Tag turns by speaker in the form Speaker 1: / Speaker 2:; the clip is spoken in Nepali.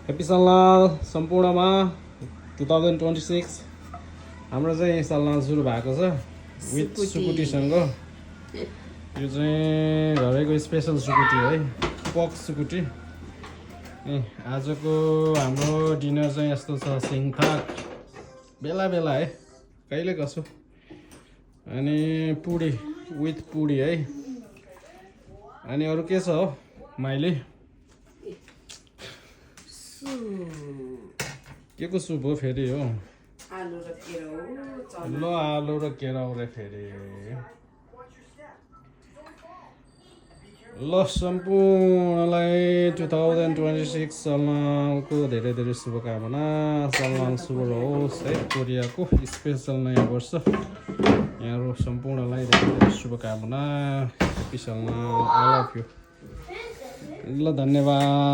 Speaker 1: ह्याप्पी सल्लाह सम्पूर्णमा 2026 हाम्रो चाहिँ सल्लाह सुरु भएको छ विथ सुकुटीसँग। यो चाहिँ घरैको स्पेसल सुकुटी है, पक सुकुटी। आजको हाम्रो डिनर चाहिँ यस्तो छ, सिङथाक बेला बेला है, कहिले कसो, अनि पुडी विथ पुडी है। अनि अरू के छ हो माइली? के को सुप हो फेरि हो?
Speaker 2: आलु र केराउ।
Speaker 1: ल आलु र केराउ रे फेरि। ल सम्पूर्णलाई 2026 सालको धेरै धेरै शुभकामना। साल शुभ रहोस् है। कोरियाको स्पेसल नयाँ वर्ष यहाँहरू सम्पूर्णलाई धेरै धेरै शुभकामना। ह्याप्पी साल, आई लभ यु। ल धन्यवाद।